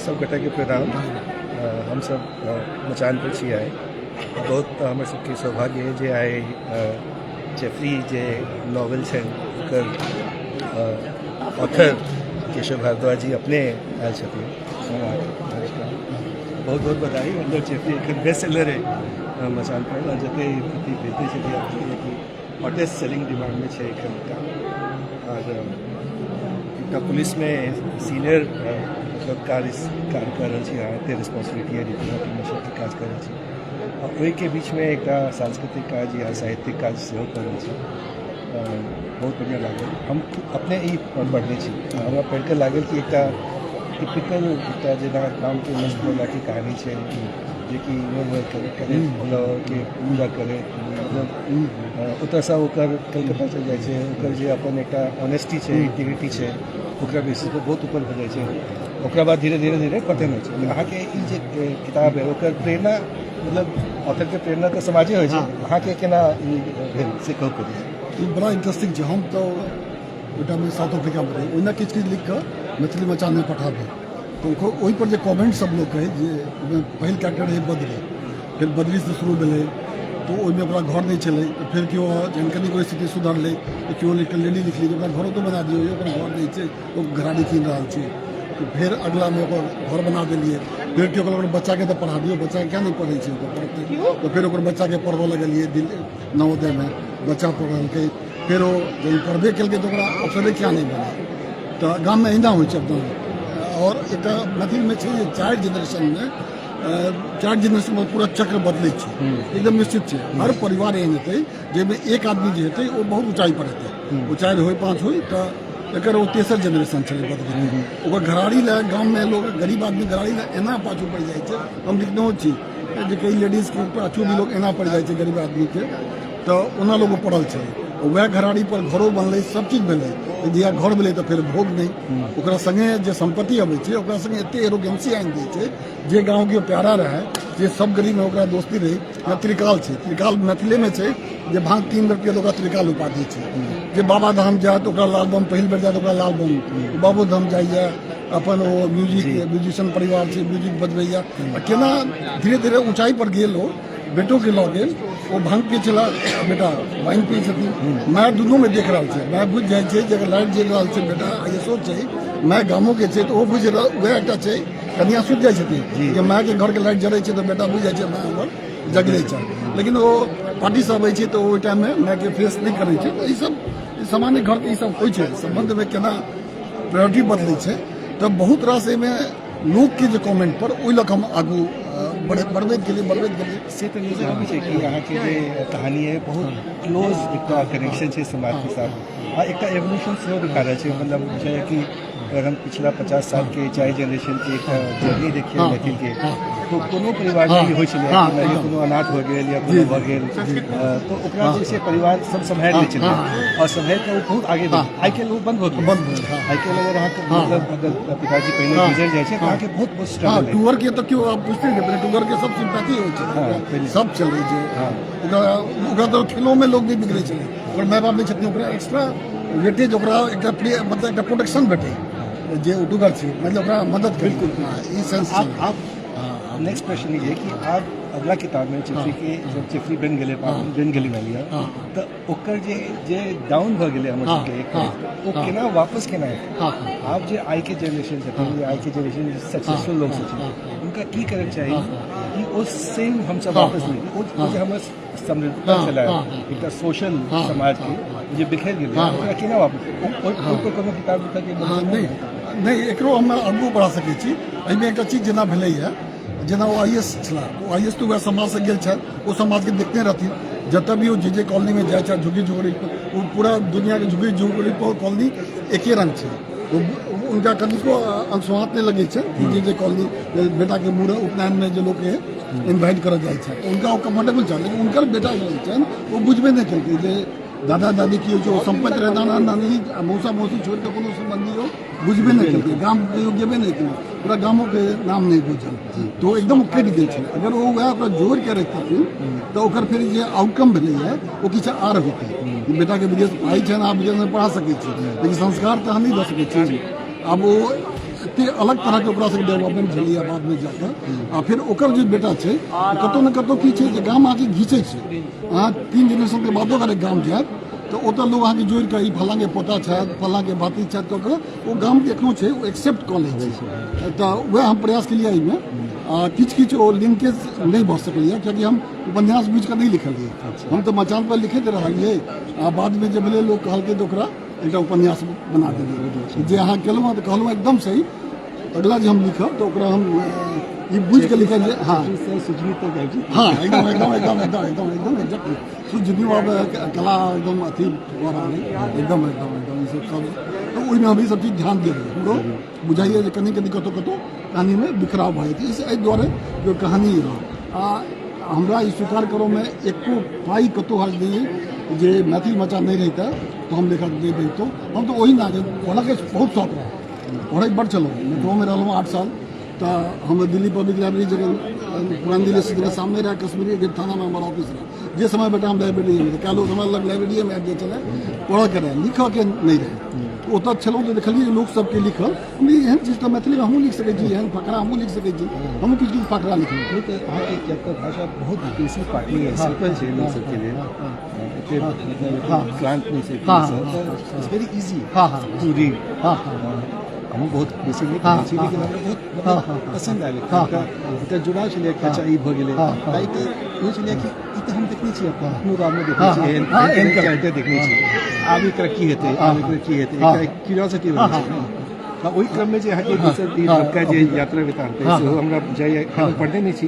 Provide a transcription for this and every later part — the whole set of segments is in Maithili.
सब गोटाके प्रणाम। हमसब मचान पर छी आइ। बहुत हमर सबके सौभाग्य है जे आइ जेफरी जे नॉवेल छनि ओकर ऑथर केशव भारद्वाज जी अपने आयल छथिन। बहुत बहुत बधाई। मतलब जेफरी एखन बेस्ट सेलर है मचान पर, और जते अथी भेजते छथिन कि हॉटेस्ट सेलिंग डिमांडमे छै एखन। आओर एकटा पुलिसमे सीनियर मतलब कार्य कार्य कऽ रहल छी अहाँ, एतेक रिस्पॉन्सिबिलिटी यऽ, टीमके काज कऽ रहल छी, आ ओहिके बीचमे एकटा सांस्कृतिक काज या साहित्यिक काज सेहो कऽ रहल छी। बहुत बढ़िआँ लागल। हम अपने ई पढ़ने छी, हमरा पढ़ि कऽ लागल कि एकटा टिपिकल एकटा जेना गामके मस्तमौलाके कहानी छै, जेकि करे के पूजा करे, मतलब ओतऽसँ ओकर कलकत्ता चलि जाइ छै, ओकर जे अपन एकटा ऑनेस्टी छै, इंटीग्रिटी छै, ओकरा बेसिस पर बहुत ऊपर भऽ जाइ छै। ओकरा बाद धीरे धीरे धीरे पतन होइ छै। अहाँके ई जे किताब है ओकर प्रेरणा, मतलब ऑथरके प्रेरणा तऽ समाजे होइ छै, अहाँके केना ई भेल से कहू करी। ई बड़ा इंटरेस्टिंग छै। हम तऽ ओहि टाइममे साउथ अफ्रीकामे रही, ओहिना किछु किछु लिखि कऽ मैथिली मचानमे पठाबी, तऽ ओहिपर जे कमेंट सब लोक कहै जे ओहिमे पहिल कैरेक्टर रहै बद्री, फेर बद्रीसँ शुरू भेलै तऽ ओहिमे ओकरा घर नहि छलै, तऽ फेर केओ जहन कनिको स्थिति सुधरलै तऽ केओ एकटा लेडी लिखली जे ओकरा घरो तऽ बना दियौ, ओकर घर नहि छै, ओ घराड़ी कीन रहल छै। तऽ फेर अगिलामे ओकर घर बना देलियै। फेर केओ कहलक ओकर बच्चाके तऽ पढ़ा दियौ, बच्चाके किया नहि पढ़ै छै, ओकर पढ़तै। तऽ फेर ओकर बच्चाके पढ़बऽ लगलियै दिल्ली नवोदयमे, बच्चा पढ़लकै। फेर ओ जहन पढ़बे केलकै तऽ ओकरा अवसरे किया नहि भेलै? तऽ गाममे अहिना होइ छै अपना। आओर एकटा मैथिलमे छै जे चारि जेनरेशनमे, चारि जेनरेशनमे पूरा चक्र बदलै छै। एकदम निश्चित छै, हर परिवार एहन हेतै जाहिमे एक आदमी जे हेतै ओ बहुत ऊँचाइ पर हेतै, ओ चारि होइ पाँच होइ। तऽ एकर ओ तेसर जेनरेशन छलै बदलै। ओकर घराड़ी लए गाममे लोग, गरीब आदमी घराड़ी लए एना पाछू पड़ि जाइ छै। हम लिखनेहो छी जे कई लेडीजके पाछू भी लोग एना पड़ि जाइ छै गरीब आदमीके, तऽ ओना लोग पड़ल छै। वएह घराड़ी पर घरो बनलै, सब चीज भेलै। जहिया घर भेलै तऽ फेर भोग नहि, ओकरा संगे जे सम्पत्ति अबै छै ओकरा संगे एते एरोगेंसी आनि दै छै जे गाँवके प्यारा रहै, जे सब गरीबमे ओकरा दोस्ती रहै। या त्रिकाल छै, त्रिकाल मैथिलेमे छै जे भाँग 3 बेर पियत ओकरा त्रिकाल उपाधि छै। जे बाबा धाम जायत ओकरा लाल बम, पहिल बेर जायत ओकरा लाल बम। बाबो धाम जाइए, अपन ओ म्यूजिक म्यूजिशियन परिवार छै, म्यूजिक बजबैए, आ केना धीरे धीरे ऊँचाइ पर गेल। ओ बेटोके लऽ गेल, ओ भाँग पियै छला, बेटा वाइन पियै छथिन। माय दुनूमे देख रहल छै। माय बुझि जाइ छै जे अगर लाइट जरि रहल छै, बेटा I S छै, माय गामोके छै, तऽ ओ बुझि रहल। वएह एकटा छै, कनिया सुति जाइ छथिन जे मायके घरके लाइट जरै छै तऽ बेटा बुझि जाइ छै माय हमर जगले छै। लेकिन ओ पार्टीसँ अबै छै तऽ ओहि टाइममे मायके फेस नहि करै छै। तऽ ईसब सामान्य घरके ईसब होइ छै। सम्बन्धमे केना प्रायोरिटी बदलै छै, तऽ बहुत रास एहिमे लोकके जे कमेंट पर ओहि लऽ कऽ हम आगू बढ़बैत गेलियै, बढ़बैत गेलियै। से तऽ नजर अबै छै कि अहाँके जे कहानी है बहुत क्लोज एकटा कनेक्शन छै समाजके साथ, आ एकटा एवोल्यूशन सेहो दिखा रहल छै। मतलब छै कि अगर हम पिछला 50 सालके चारि जेनरेशनके एकटा जर्नी देखियै मैथिलके, तऽ कोनो परिवारमे ई होइ छलै कि मानि लिअ कोनो अनाथ भऽ गेल या कोनो भऽ गेल तऽ ओकरा जे छै परिवार सब सम्हारि लै छलै, आओर सम्हारि कऽ ओ बहुत आगे बढ़। आइ काल्हि ओ बन्द भऽ गेल, बन्द भऽ गेल। आइ काल्हि अगर अहाँके मतलब अगर पिताजी पहिने गुजरि जाइ छै तऽ अहाँके बहुत बहुत स्ट्रगल। टूअर के तऽ केओ आब बुझते नहि, टूअर के सब सिम्पैथी होइ छै, सब चलै छै। ओकरा ओकरा तऽ खेलोमे लोक नहि बिगड़ै छलै। ओकर माय बाप नहि छथिन, ओकरा एक्स्ट्रा वेटेज, ओकरा एकटा मतलब एकटा प्रोटेक्शन भेटै जे ओ टूगर छै, मतलब ओकरा मदद। बिल्कुल, ई सेंस। आप नेक्स्ट क्वेश्चन ये है कि आप अगला किताब में चिफरी के जब चिफरी बनि गेलै, बनि गेलै मानि लिअ, तऽ ओकर जे जे डाउन भऽ गेलै हमर सबके एक, ओ केना वापस केना एतै? आब जे आइ के जेनरेशन छथिन, जे आइ के जेनरेशन सक्सेसफुल लोग छथिन, हुनका की करैके चाही कि ओ सेम हमसब वापस ली, ओ जे हमर समृद्धता छलै एकटा सोशल समाज के जे बिखरि गेलै, ओकरा केना वापस, ओहिपर कोनो किताब लिखऽके? नहि नहि, एकरो हम आगू बढ़ा सकै छी। एहिमे एकटा चीज जेना भेलैए, जेना ओ I S छलाह, ओ I S तऽ वएह समाजसँ गेल छथि, ओ समाजके देखने रहथिन। जतऽ भी ओ जे जे कॉलोनीमे जाइ छथि, झुग्गी झुगड़ी, ओ पूरा दुनिआके झुग्गी झुगड़ी कॉलोनी एके रंग छै। ओ हुनका कनिको अनसोहाँत नहि लगै छै कि जे जे कॉलोनी बेटाके मूड़न उपनयनमे जे लोकके इन्वाइट करऽ जाइ छै, तऽ हुनका ओ कम्फर्टेबल छनि। लेकिन हुनकर बेटा जे छनि ओ बुझबे नहि केलकै जे दादा दादी की होइ छै। ओ सम्पत्ति रहै, नाना नानी आ मौसा मौसी छोड़ि कऽ कोनो सम्बन्धी ओ बुझबे नहि केलकै। गाम कहियो गेबे नहि केलकै, पूरा गामोके नाम नहि बुझल, तऽ ओ एकदम कटि गेल छै। अगर ओ वएह ओकरा जोड़िके रखितथिन तऽ ओकर फेर जे आउटकम भेलैए ओ किछु आर होतै। बेटाके विदेश पढ़ाइ छनि, अहाँ विदेशमे पढ़ा सकै छी, लेकिन संस्कार तऽ अहाँ नहि दऽ सकै छी। आब ओ एते अलग तरहके ओकरा सबके डेवलपमेंट भेलैए बादमे जाकऽ। आ फेर ओकर जे बेटा छै, कतहु ने कतहु की छै जे गाम अहाँके घीचै छै। अहाँ 3 जेनरेशनके बादो अगर एक गाम जायब तऽ ओतऽ लोक अहाँके जोड़ि कऽ ई फलाँके पोता छथि, फलाँके भातिज छथि कऽ कऽ ओ गामके एखनो छै, ओ एक्सेप्ट कऽ लै छै। तऽ वएह हम प्रयास केलियै एहिमे। आ किछु किछु ओ लिंकेज नहि भऽ सकलैए, कियाकि हम उपन्यास बुझि कऽ नहि लिखलियै। हम तऽ मचान पर लिखैत रहलियै आ बादमे जे भेलै, लोक कहलकै तऽ ओकरा एकटा उपन्यास बना देलियै। जे अहाँ केलहुँ हँ तऽ कहलहुँ एकदम सही। अगला जे हम लिखब तऽ ओकरा हम ई बुझि कऽ लिखब जे हँ हँ एकदम एकदम एकदम एकदम एकदम एकदम एक्जैक्टली सुजनी बाबा कला एकदम अथी भऽ रहल अइ, एकदम एकदम एकदम। ई सब सब तऽ ओहिमे हम ई सब चीज ध्यान देबै। हमरो बुझाइए जे कनि कनि कतहु कतहु कहानीमे बिखराव भऽ जाइ छै, एहि दुआरे जे कहानी आ हमरा ई स्वीकार करऽमे एको पाइ कतहु हर्ज नहि अइ जे मैथिल मचान नहि रहितै तऽ हम लेखक नहि बनितहुँ। हम तऽ ओहिना जे पढ़ऽके बहुत शौक रहै, पढ़ै बड़ छलहुँ। मेट्रोमे रहलहुँ 8 साल, तऽ हम दिल्ली पब्लिक लाइब्रेरी जखन पुरान दिल्ली स्थित सामने रहै, कश्मीरी गेट थानामे हमर ऑफिस रहै। जे समय बेटा हम लाइब्रेरीमे, तऽ काल्हि हमरा लग लाइब्रेरीमे आबि जाइ छलै। पढ़ऽके रहै, लिखऽके नहि रहै। ओतऽ छलहुँ तऽ देखलियै जे लोक सबके लिखल। हम एहन चीज तऽ मैथिलीमे हमहूँ लिख सकै छी, एहन फकरा हमहूँ लिख सकै छी। हमहूँ किछु किछु फकरा लिखलहुँ। तऽ अहाँके किएक तऽ भाषा बहुत बेसी पाटली है, सिम्पल छै लोक सबके लेल, एते मतलब क्लांत नहि छै। It's very easy to read. हमहूँ बहुत बेसी नहि पढ़ै छी, लेकिन हमरा बहुत मतलब पसन्द आयल। एकटा एकटा जुड़ाव छलै कि अच्छा ई भऽ गेलै। आ एक इहो छलै कि ई तऽ हम देखने छी, अपनो गाममे देखने छी, एहन एहन कैरेक्टर देखने छी, आब एकरा की हेतै, आब एकरा की हेतै, एकटा क्यूरियोसिटी रहै छै ने। आ ओहि क्रममे जे अहाँके दोसर ई नवका जे यात्रा वृत्तान्त अइ, सेहो हमरा बुझाइए, एखन पढ़ने नहि छी,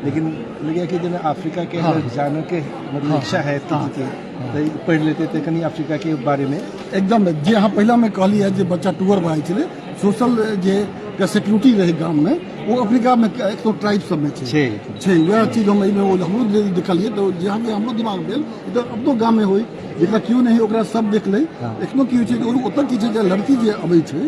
लेकिन लगैए कि जेना अफ्रीकाके अगर जानऽके मतलब इच्छा है के तऽ पढ़ि लेतै तऽ कनि अफ्रीकाके बारेमे। एकदम, जे अहाँ पहिलामे कहलियै जे बच्चा टूअर भऽ जाइ छलै, सोशल जे सिक्योरिटी रहै गाममे, ओ अफ्रीकामे एक ट्राइब सबमे छै। छै। छै। वएह चीज हम एहिमे ओ हमरो जे देखलियै तऽ जे अहाँके हमरो दिमाग भेल, ई तऽ अपनो गाममे होइ, जेकरा केओ नहि, ओकरा सब देख लै। एखनो की होइ छै कि ओतऽ की छै जे लड़की जे अबै छै,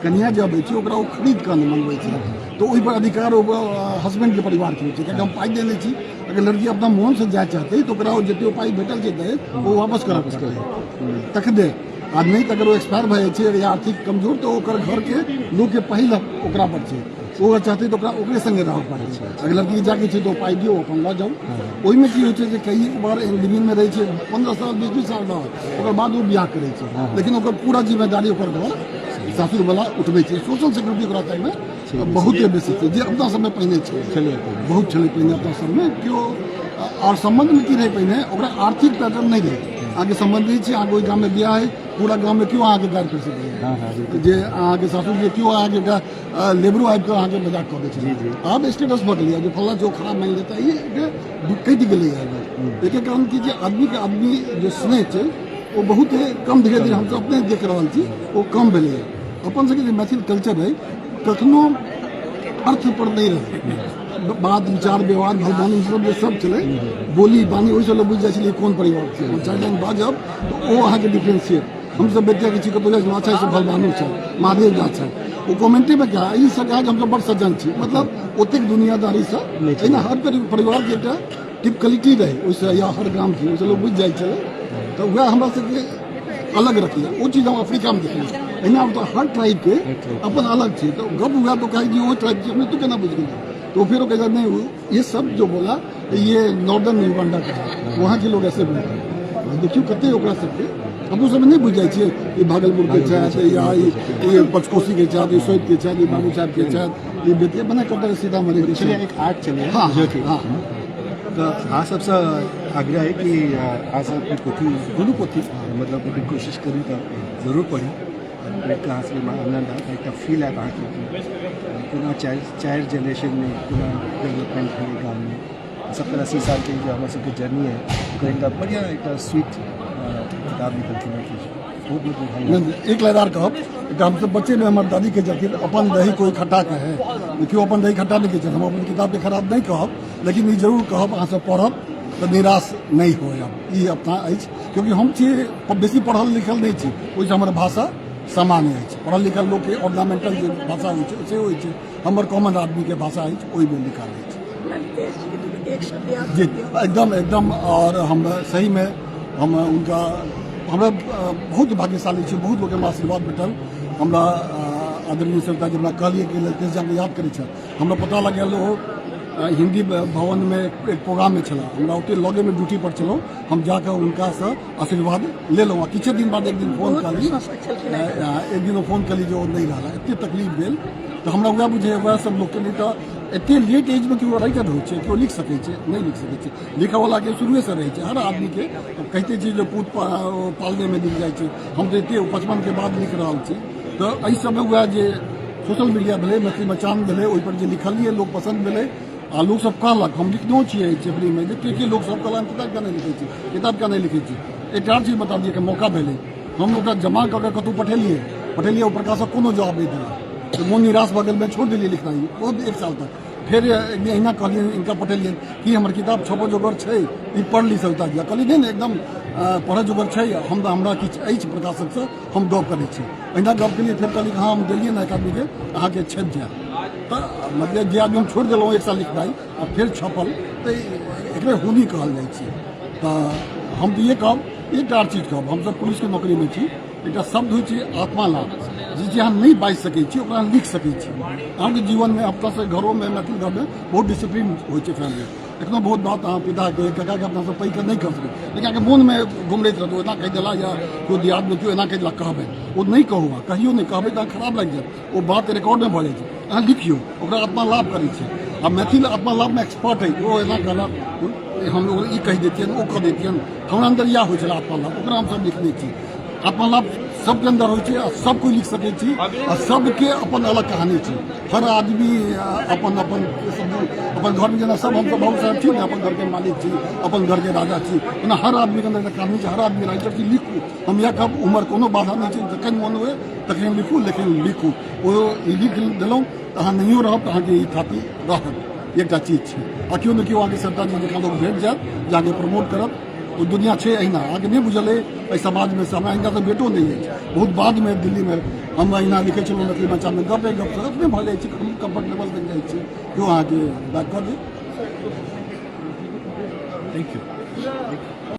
कनिया जे अबै छै, ओकरा ओ खरीद कऽ मंगबै छै, तऽ ओहिपर अधिकार ओ हसबैंडके परिवारके होइ छै, कियाकि हम पाइ देने छी। अगर लड़की अपना मोनसँ जाय चाहतै तऽ ओकरा ओ जते पाइ भेटल छै दहेज, ओ वापस करऽ पड़तै तखने। आ नहि तऽ अगर ओ एक्सपायर भऽ जाइ छै या आर्थिक कमजोर, तऽ ओकर घरके लोकके पहिल हक ओकरा पर छै। ओ अगर चाहतै तऽ ओकरा ओकरे संगे रहऽ पड़तै। अगर लड़की जाके छै तऽ ओ पाइ दियौ, अपन लऽ जाउ। ओहिमे की होइ छै जे कई बार लिविंगमे रहै छै 15 साल, 20-20 साल रहल, ओकर बाद ओ बियाह करै छै, लेकिन ओकर पूरा जिम्मेदारी ओकर घर सासुरवला उठबै छै। सोशल सिक्योरिटी ओकरा टाइममे बहुते बेसी छै, जे अपना सबमे पहिने छै। छलै। बहुत छलै पहिने अपना सबमे केओ। आओर सम्बन्धमे की रहै पहिने, ओकरा आर्थिक पैटर्न नहि रहै। अहाँके सम्बन्धी छी, अहाँके ओहि गाममे बियाह हइ, पूरा गाममे केओ अहाँके गारि कर सकैए। हँ हँ बिल्कुल। जे अहाँके सासुर जे केओ अहाँके एकटा लेबरो आबि कऽ अहाँके मजाक कऽ दै छै। आब स्टेटस भऽ गेलैए जे फल्लाँ जो खराब मानि लेता, ई एकटा कटि गेलैए। एकर कारण की जे आदमीके आदमी जे स्नेह छै ओ बहुत कम, धीरे धीरे हमसब अपने देख रहल छी, ओ कम भेलैए। अपन सबके जे मैथिल कल्चर अइ, कखनो अर्थ पर नहि रहै। बात विचार व्यवहार भगवान सब जे सब छलै, बोली बानी, ओहिसँ लोक बुझि जाइ छलै कोन परिवार छै। हम चारि लाइन बाजब तऽ ओ अहाँके डिफ्रेंशिएट। हमसब बेतियाके छी, कतहु जाइ छी, अच्छा से भलमानुस छै, महादेव झा छै, ओ कमेंटेमे कहा ई सब कहा जे हमसब बड़ सज्जन छी। मतलब ओतेक दुनियादारीसँ एहिना हर परिवारके एकटा टिपकलिटी रहै ओहिसँ, या हर गामके ओहिसँ लोक बुझि जाइ छलै। तऽ वएह हमरा सबके अलग रखिए, ओ चीज हम अफ्रीकामे देखलियै। एहिना तऽ हर ट्राइबके अपन अलग छै। तऽ गप हुआ तो कहे कि वो ट्राइब छै, हमने तू केना बुझि गेलियै? तो फिर वो कहता नहीं, ये सब जो बोला ये नॉर्दर्न युगांडा का है, वहाँ के लोग ऐसे बोलते हैं। देखियौ कते ओकरा सबके हमरो सब नहि बुझि जाइ छियै, ई भागलपुरके छथि या ई पचकोसीके छथि, ई सोतिके छथि, ई बाबू साहेबके छथि, ई बेतिया मने कतऽ सीतामढ़ीके छलै। छथि। एक आर्ट छलै। हँ। बुझलकै। हँ। तऽ अहाँ सबसँ आग्रह है कि अहाँ सब ई पोथी, दुनू पोथी, मतलब एकर कोशिश करू तऽ जरूर पढ़ी। पढ़ि कऽ अहाँ सबके आनन्द आयत, एकटा फील आयत अहाँके कि कोना चारि चारि जेनरेशनमे कोना डेवलपमेंट भेलै गाममे। 70-80 सालके जे हमर सबके जर्नी है, ओकर एकटा बढ़िआँ एकटा स्वीट किताब निकलखिन हँ। बहुत बहुत बधाई। नहि, एक लाइन कहब एकटा। हमसब बच्चेमे हमर दादी के जाथिन, अपन दही कोइ खट्टा कहे? केओ अपन दही खट्टा नहि कहै छै। हम अपन किताबके खराब नहि कहब, लेकिन ई जरूर कहब, अहाँसब पढ़ब तऽ निराश नहि होयब। ई अपना अछि, क्योंकि हम छी बेसी पढ़ल लिखल नहि छी, ओहिसँ हमर भाषा सामान्य अछि। पढ़ल लिखल लोकके ऑर्नामेंटल जे भाषा होइ छै से होइ छै, हमर कॉमन आदमीके भाषा अछि, ओहिमे लिखल अछि। ललितेश जी के एक शब्द याद। जी, एकदम एकदम। आओर हम सहीमे हम उनका हमरा बहुत भाग्यशाली छी, बहुत लोकके हमरा आशीर्वाद भेटल। हमरा आदरणीय सविता जी हमरा कहलियै कि ललितेश जी अहाँके याद करै छथि। हमरा पता लागल ओ हिन्दी भवनमे एक प्रोग्राममे छलाह, हमरा ओते लगेमे ड्यूटी पर छलहुँ, हम जाकऽ हुनकासँ आशीर्वाद लेलहुँ आ किछे दिन बाद एक दिन फोन बहुत कहली प्रशंसक छलखिन हेँ। एक दिन ओ फोन कली जे ओ नहि रहला, एते तकलीफ भेल। तऽ हमरा वएह बुझैए वएह सब लोकके, नहि तऽ एते लेट एजमे केओ राइटर होइ छै? केओ लिख सकै छै? नहि लिख सकै छै। लिखऽवलाके शुरुएसँ रहै छै हर आदमीके। कहिते छी जे पूत पालनेमे लिख जाइ छै। हम तऽ एते 55के बाद लिख रहल छी। तऽ एहि सबमे वएह जे सोशल मीडिया भेलै, मैथिली मचान भेलै, ओहिपर जे लिखलियै लोक पसन्द भेलै आ लोकसब कहलक। हम लिखनो छियै चेफड़ीमे जे के के लोकसब कहलक, हम किताब किया नहि लिखै छी, किताब किया नहि लिखै छी। एकटा आर चीज बता दिअ, मौका भेलै, हम ओकरा जमा कऽ के कतहु पठेलियै पठेलियै, ओ प्रकाशक कोनो जवाब नहि देलक, तऽ मोन निराश भऽ गेल। मैं छोड़ि देलियै लिखनाइ बहुत एक साल तक। फेर एक दिन अहिना कहलियै, इनका पठेलियनि कि हमर किताब छपऽ जोगर छै, ई पढ़ ली सविता जी। कहली नहि नहि, एकदम पढ़ऽ जोगर छै। हम हमरा किछु अछि, प्रकाशकसँ हम गप करै छी। अहिना गप केलियै, फेर कहली हँ, हम देलियै ने एक आदमीके, अहाँके छपि जायत। तऽ मतलब जे आदमी हम छोड़ि देलहुँ एक साल लिखनाइ आ फेर छपल, तऽ एकरे होनी कहल जाइ छै। तऽ हम तऽ इहे कहब, एकटा आर चीज कहब, हमसब पुलिसके नौकरीमे छी। एकटा शब्द होइ छै आत्मालाप, जे जे अहाँ नहि बाजि सकै छी ओकरा अहाँ लिख सकै छी। अहाँके जीवनमे अपना सब घरोमे, मैथिल घरमे बहुत डिसिप्लिन होइ छै फैमिली। एखनो बहुत बात अहाँ पिताके, काकाके, अपना सब पैघके नहि कहि सकै, लेकिन अहाँके मोनमे घुमरैत रहत, ओ एना कहि देला या केओ दियादमे केओ एना कहि देला। कहबै ओ नहि कहू, अहाँ कहियो नहि कहबै तऽ अहाँ खराब लागि जायत। ओ बात रिकॉर्डमे भऽ जाइ छै। अहाँ लिखियौ, ओकरा आत्मालाप करै छै आ मैथिल आत्मालापमे एक्सपर्ट है। ओ एना कहलक, हम ई कहि दैतियनि, ओ कऽ दैतियनि। हमरा अन्दर इएह होइ छलै आत्मालाप, ओकरा हमसब लिखने छी। आत्मालाप सबके अन्दर होइ छै आ सब कोइ लिख सकै छी आ सबके अपन अलग कहानी छै। हर आदमी अपन अपन सब अपन घरमे, जेना सब हमसब बहुत सारा छी ने, अपन घरके मालिक छी, अपन घरके राजा छी, ओना हर आदमीके अन्दर एकटा कहानी छै। हर आदमी राइटर छी, लिखू। हम इएह कहब, उमर कोनो बाधा नहि छै, जखन मोन हुए तखन लिखू, लेकिन लिखू। ओ ई लिख देलहुँ तऽ अहाँ नहियो रहब तऽ अहाँके ई थाती रहत। एकटा चीज छै आ केओ ने केओ अहाँके सभटा चीज जकाँ लोक भेट जायत जे अहाँके प्रमोट करत। ओ दुनिया छै अहिना, अहाँके नहि बुझल अइ एहि समाजमे से। हमरा हिनकासँ भेटो नहि अछि। बहुत बादमे दिल्लीमे हम अहिना लिखै छलहुँ मैथिली मचानमे, गपे गपसँ अपने भऽ जाइ छै, कम्फर्टेबल बनि जाइ छै, केओ अहाँके बैक कऽ देत। Thank you.